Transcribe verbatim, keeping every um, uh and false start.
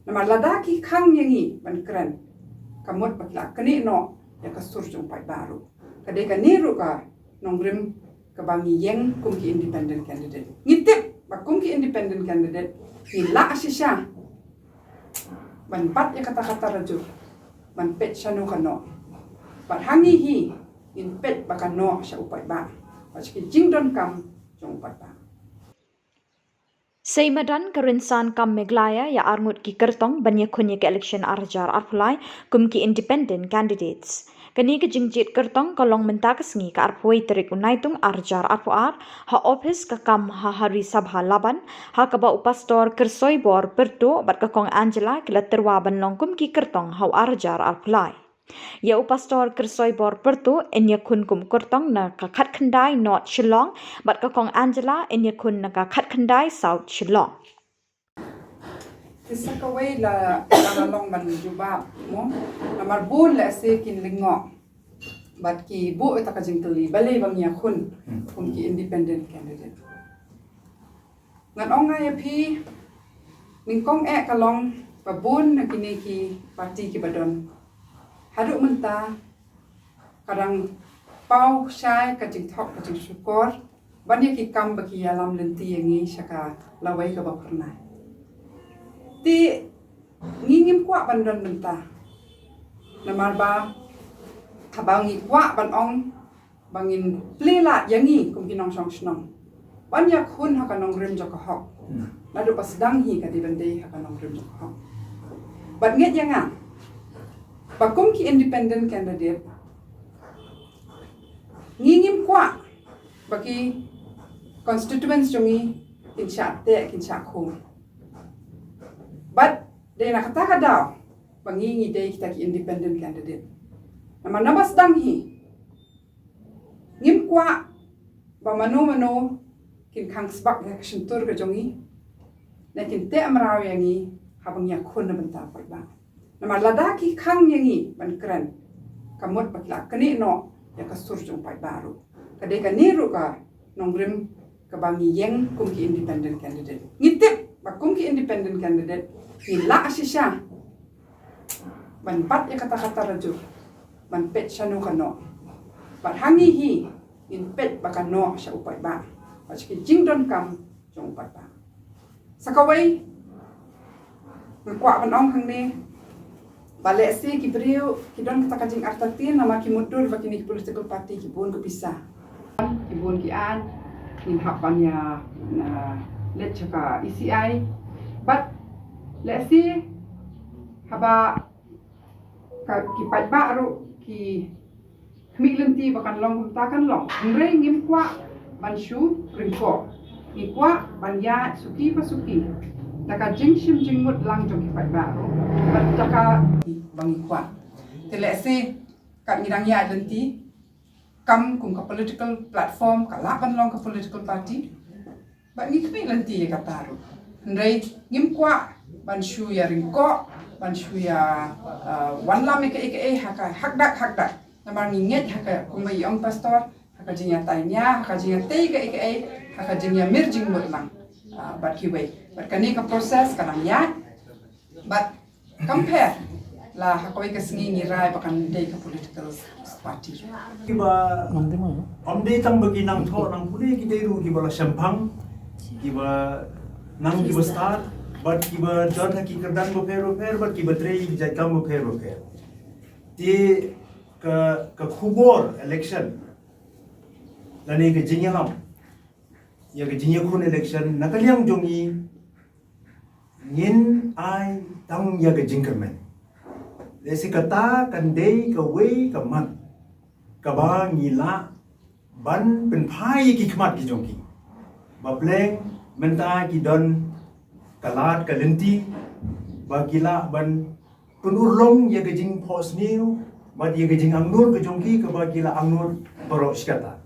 Namar lada ki khang ïa ngi ban kren, ka mut ba ki la knieh noh ïa ka sur jong u paidbah ruh. Ka dei kane ruh ka nongrim kaba ngi ïeng kum ki independent candidate. Ngi tip ba kum ki independent candidate ngi lah shisha ban bat ïa kata ka tarajur, ban peit shano ka noh. Bad ha ngi hi ngin peit ba ka noh sha u paidbah, bad sha ki jingdonkam jong u paidbah. Sei madan ka rynsan kam Meghalaya ïa arngut ki kyrtong ban ïakhun ïa ka election ar hajar arphew lai kum ki independent candidates. Kane ka jingjied kyrtong ka long mynta ka sngi ka arphew wei tarik u Naitung ar hajar arphew ar ha ophis ka kam ha Hari Sabha Laban, ha kaba u Pastor Kyrsoibor Pyrtuh bad ka Kong Angela ki la tyrwa ban long kum ki kyrtong ha u ar hajar arphew lai. Ïa u Pastor Kyrsoibor Pyrtuh yn ïakhun kum kyrtong na ka khatkhyndai North Shillong bad ka Kong Angela yn ïakhun na ka khatkhyndai South Shillong. Te sa kawei la, la long ban jubab mo, namar bun lehse kin lyngngoh bad ki buh ïa kata ka jingkylli, balei ba ngi ïakhun kum ki independent candidate. Ngan ong nga ïa phi, nyngkong eh ka long ba bun na kine ki parti kiba don haduh mynta ka dang paw shai ka jingthok ka jingshukor ban ïa ki kam ba ki ïalam lynti ïa ngi sha ka lawei kaba phyrnai. Te ngi ngim kwah ban don mynta, namar ba haba ngi kwah ban ong ba ngin plie lad ïa ngi kum ki nongshong shnong ban ïakhun ha ka nongrim jong ka hok, naduh ba sdang hi ka dei ban dei ha ka nongrim jong ka hok. Bad ngeit ïa nga ba kum ki independent candidate ngi ngim kwah ba ki constituents jong ngi kin shah teh, kin shah khum. Bad dei na kata ka daw ba ngi ngi dei kita ki independent candidate. Namar naba sdang hi ngim kwah ba mano mano kin khang sbak ïa ka shyntur ka jong ngi, ne kin teh mraw ïa ngi haba ngi ïakhun na bynta u paidbah. Namar lada ki khang ïa ngi ban kren, ka mut ba ki la knieh noh ïa ka sur jong u paidbah ruh. Ka dei kane ruh ka nongrim kaba ngi ïeng kum ki independent candidate. Ngi tip ba kum ki independent candidate ngi lah shisha ban bat ïa kata ka tarajur, ban peit shano ka noh. Bad ha ngi hi ngin peit ba ka noh sha u paidbah, bad sha ki jingdonkam jong u paidbah. Sa kawei nga kwah ban ong hangne ba lehse ki briew ki don kata ka jingartatien namar ki mutdur ba kine ki political party ki bun ka pisa, ki bun ki aiñ, ngin hap ban ïa, uh, leit sha ka E C I. Bad lehse haba ka, ki paidbah ruh ki khmih lynti ba kan long kumta, kan long. Hynrei ngim kwah ban shu ryngkoh. Ngi kwah ban ïaid suki pa suki da ka jingshim jingmut lang jong ki paidbah ruh, bad da ka ba ngi kwah. Te lehse kat ngi dang ïaid lynti kam kum ka political platform, ka lah ban long ka political party, bad ngi khmih lynti ïa kata ruh. Hynrei ngim kwah ban shu ïa ryngkoh, ban shu ïa, uh, wanlam ïa kaei kaei ha ka hakdak hakdak. Namar ngi ngeit ha ka, kumba i ong pastor, ha ka jingïatainia, ha ka jingïatei kaei kaei, ha ka jingïamir jingmut lang, uh, bad kiwei. Bad kane ka process ka dang ïaid. Bad kam pher la ha kawei ka sngi ngi rai ba kan dei ka political party. Kiba ym dei tang ba ki nang thoh nang pule, ki dei ruh kiba la shemphang, kiba nang kiba stad, bad kiba don ha ki kyrdan bapher bapher, bad kiba trei ki jait kam bapher bapher. Te ka, ka khubor election lane ka jingïalam ïa ka jingïakhun election na ka liang jong ngi ngin ai tang ïa ka jingkyrmen. Lehse kata kan dei kawei ka mat kaba ngi lah ban pynphai ïa ki khmat ki jong ki. Ba pleng mynta ki don ka lad ka lynti ba ki lah ban pynurlong ïa ka jingphohsniew bad ïa ka jingangnud ka jong ki kaba ki la angnud baroh shi katta.